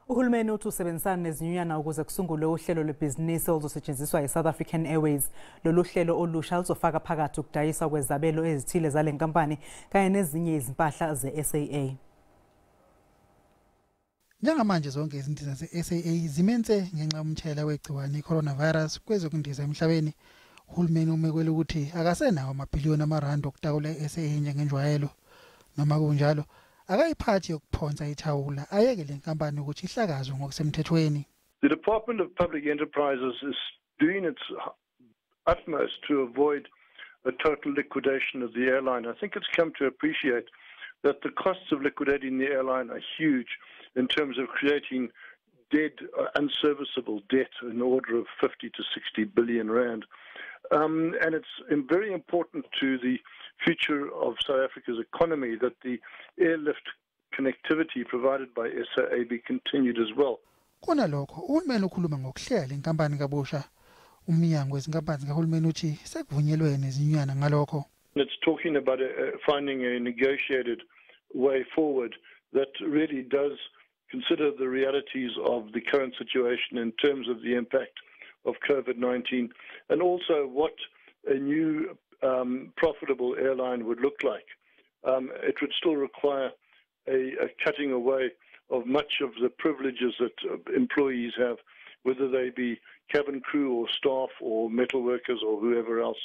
Uhulumeni uthi usebenzisana nezinyunyana ukuze kusungulwe uhlelo lwebhizinisi oluzosetshenziswa yi-South African Airways. Lolu hlelo olusha luzofaka phakathi ukudayiswa kwezabelo ezithile zale nkampani kanye nezinye izimpahla ze-SAA. Njengamanje zonke izindiza ze-SAA zime nse ngenxa yomthelela wegciwane i-coronavirus kwezokundiza emhlabeni. Uhulumeni umekwele ukuthi akasenawo amabhiliyoni amarandi okutakula i-SAA njengenjwayelo. Noma kunjalo, akayiphathi yokuphonsa ithawula ayeke le nkampani ukuthi ihlakazwe ngokusemthethweni. The Department of Public Enterprises is doing its utmost to avoid a total liquidation of the airline. I think it's come to appreciate that the costs of liquidating the airline are huge in terms of creating dead, unserviceable debt in the order of 50 to 60 billion rand. And it's very important to the future of South Africa's economy that the airlift connectivity provided by SAA be continued as well. Kunalokho, uhulumeni ukhuluma ngokuhlela le nkampani kabusha. Umnyango wezinkampani zikahulumeni uthi sekuvunyelwene nezinyunyana ngalokho. It's talking about finding a negotiated way forward that really does consider the realities of the current situation in terms of the impact of COVID-19 and also what a new profitable airline would look like. It would still require a cutting away of much of the privileges that employees have, whether they be cabin crew or staff or metal workers or whoever else.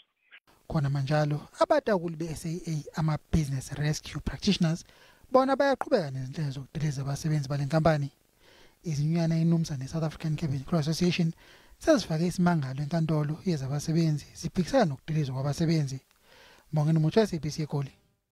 Khona manjalo, abatakuli be-SAA, ama-business rescue practitioners, bona bayaqhubeka nezinhlelo zokudiliza abasebenzi bale nkampani. Izinyunyana iNUMSA ne-South African Cabin Crew Association sezifake isimangalo enkantolo yezabasebenzi ziphikisana nokudilizwa kwabasebenzi. Mbongeni Muthwa, SABC, eGoli.